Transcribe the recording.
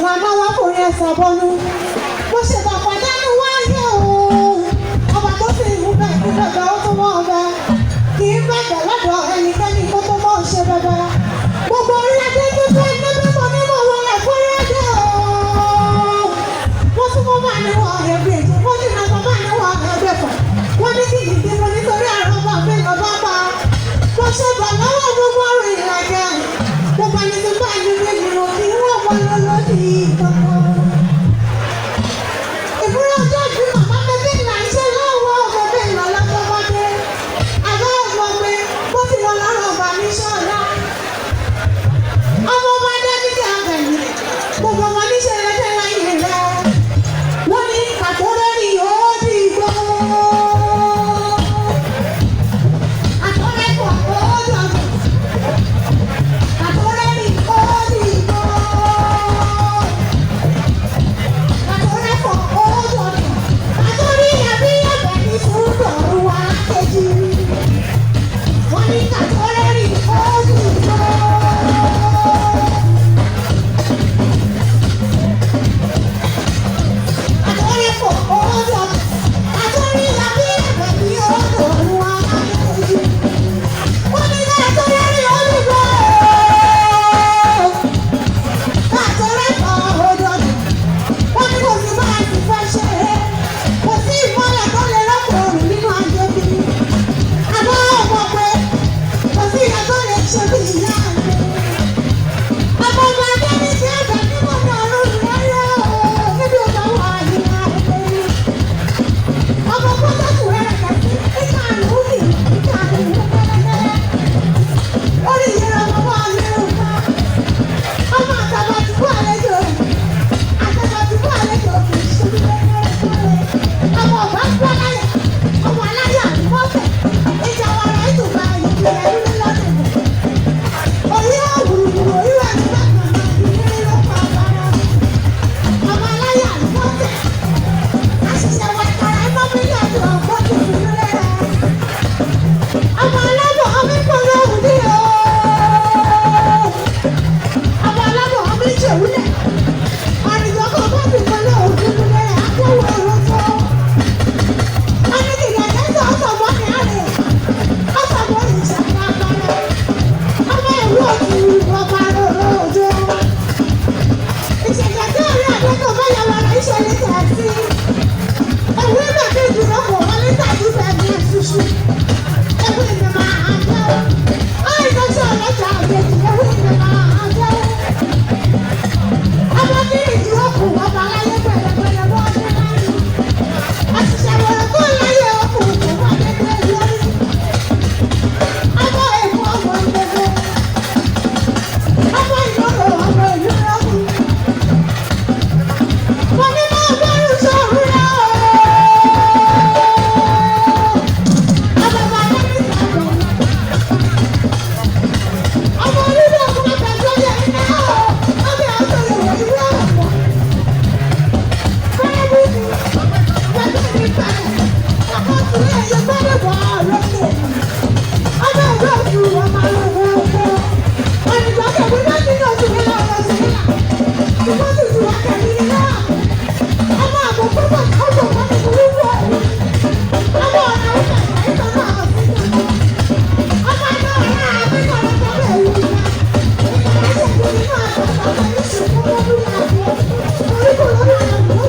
Làmáwá kò rí ẹsẹ̀ bọ́nú. Mo ṣe bàbá dánú wáyé o. Ọba tó sì ń bẹ̀ kí bẹ̀bẹ̀ ó tó mọ́ ọbẹ̀. Kì í bẹ̀bẹ̀ lọ́dọ̀ ẹnikẹ́ni kó tó mọ́ ṣe bẹ̀bẹ̀. Gbogbo orílẹ̀-èdè tó fẹ́ níbí mo ní mo wọlé fúnrẹ́dẹ̀ o. Wọ́n tún mọ́ bá níwọ̀n ẹ̀bí èjì, wọ́n ní nàbà bá níwọ̀n ẹ̀bẹ̀fà. Wọ́n ní kí ìdí mo nítorí àrùn ọba mi lọ́ba pa. Mo ṣe bà lọ́wọ́ gbogbo ọ̀rọ̀ ìlàjà. Gbogbo ẹni tó bá ní mi nìrò kí wọ́n mọ lọ́lọ́dì kankan. Ìbúra ọjọ́ ìbí màmá bẹ́bí là ń ṣe lọ́wọ́ bẹ́bí lọ lọ́jọ́mọdé. Àbẹ́ ọmọ mi, bó ti lọ lọ́rọ̀ ọba mi ṣọ́ọ̀lá. Ọmọ ọba Dẹ́bíkì Àbẹ̀ní, gbogbo ọmọ níṣẹ́ lẹ́jẹ̀ láyé rẹ̀. Wọ́n ní kàtórẹ́rì ó dìgbò. Àtọ́rẹ́pọ̀ ó dọ̀dọ̀. Kàtórẹ́rì ó dìgbò. Kàtórẹ́pọ̀ ó dọ̀dọ̀. Kàtórí àbí Àbẹ̀ní tún dọ̀rùn wá kejì. Wọ́n ní kàtórẹ́rì ó dìgbò. Àtọ́rẹ́pọ̀ ó dọ̀dọ̀. Kàtórí àbí Àbẹ̀ní ó dọ̀rùn wá kejì. Wọ́n ní kàtórẹ́rì ó dìgbò. Kàtórẹ́pọ̀ ó dọ̀dọ̀. Wọ́n ní kò sí bá a ti fẹ́ ṣe é. Kò sí ìmọ̀lẹ̀ tó lè rọ́pò òrùn nínú ayé mi. Àmọ́ ọmọ pé kò sí ìyá tó lè ṣe bí ìyá mi. Ọmọ ọmọ adé ní ti ẹ̀bẹ̀ ní mo ní ọ̀run rárá o. Níbi ọ̀gá wà ní àìpé. Ọmọ pọ́tàkù rẹ̀ kẹ̀sí nígbà àlùkì nígbà àlùkì kẹ́lẹ́kẹ́lẹ́. Orí ìyẹn ọmọ bá lérò ká. Ọmọ àtàbàtúkú àlejò. Àtàbàtúkú àlejò kì í ṣe kékeré. Ọmọ ọ̀gá ń gbọ́ láyà. Ọmọ aláyà ní mọ́fẹ̀. Ìjà wàrà ìtùbà ìjìnlẹ̀ nínú lọ́dún. Orí òwúrúwúrú orí rẹ̀ ní bàtà ìrírí ló pa ọ̀bára. Ọmọ aláyà ní mọ́fẹ̀. Àṣìṣe wa ìkàrà ẹ̀fọ́ mílíọ̀nù ọ̀gbọ́n tuntun nílẹ̀ rẹ̀. Ọmọ alábọ̀ ọmọ ìpolówó ní o. Ọmọ alábọ̀ ọmọ ìjẹ̀wúlẹ̀. Àrìnjọ́ kan bá ti polówó nínú rẹ̀ akẹ́wọ̀ ẹ̀rọ tó. Ọmọ ìgbà kẹsàn-án ọ̀sán mọ́ ní àrè. Ọ̀sán mọ́ ìṣàkóso agbára. Ọmọ ìlú òkú ọba rọrọ òjò. Ìṣẹ̀lẹ̀ tí orí àdókò bá yà wàrà ìṣẹ̀lẹ̀ tẹ̀ sí. Ẹ̀wú ibẹ̀ bí ìdúró kò wọlé tàbí bẹ́ẹ̀ ní ẹ̀ṣuṣu. Ẹ̀wú ìgbẹ́ máa ń jẹ́. Àìsàn ọlọ́jà àjèjì ẹ̀wú ìgbẹ́ máa ń jẹ́. Ọmọ ní ìdúró kò ọba aláyé pẹ̀lẹ́pẹ̀lẹ́ bọ́ ọdún láyé. Àṣìṣe wọ̀rọ̀ kó láyé ọkùnrin kò wà dédé lórí. Ọmọ èkó ọmọ ìgbẹ́gbẹ́. Ọmọ ìlọ́rọ̀ ọmọ ìlú rọ́ọ̀kù. Mo ní máa bẹ́rù sọ̀rọ̀ rẹ̀ o. Ọmọ bàbá mi sọ̀rọ̀. Ọmọ onílé ọkùnrin àtàjọ yẹ iná o. Ọmọ ìyàtọ̀ ìwé ìwé ọ̀pọ̀. Fẹ́ẹ́rù gbàgbé mi kalẹ̀. Àkọsílẹ̀ ẹ̀yẹ gbọ́dọ̀ bọ̀ ọ̀rọ̀ mi. Ọmọ ìlú òkú ọmọ ìlú òkú. Ọ̀nìjọ́ kẹ̀wé láti ní oṣù mi lọ oṣù mi là. Ṣùgbọ́n tuntun wá kẹ̀mí ní náà. Ọmọ àbọ̀ púpọ̀ ọ̀pọ̀ mọ́ mi burúkú ọ̀hún. Ọmọ ọ̀nà ọ̀sẹ̀ ìtàn náà ọ̀sìn náà. Ọmọ àná ọ̀rẹ́ àbí kọ̀ọ̀kan bẹ̀rù ìyá. Ìkàrà ṣègùn nínú àgbàgbà pẹ̀lú ṣùgbọ́n wọ́n bí àbọ̀. Orí kò lọ́nà àná.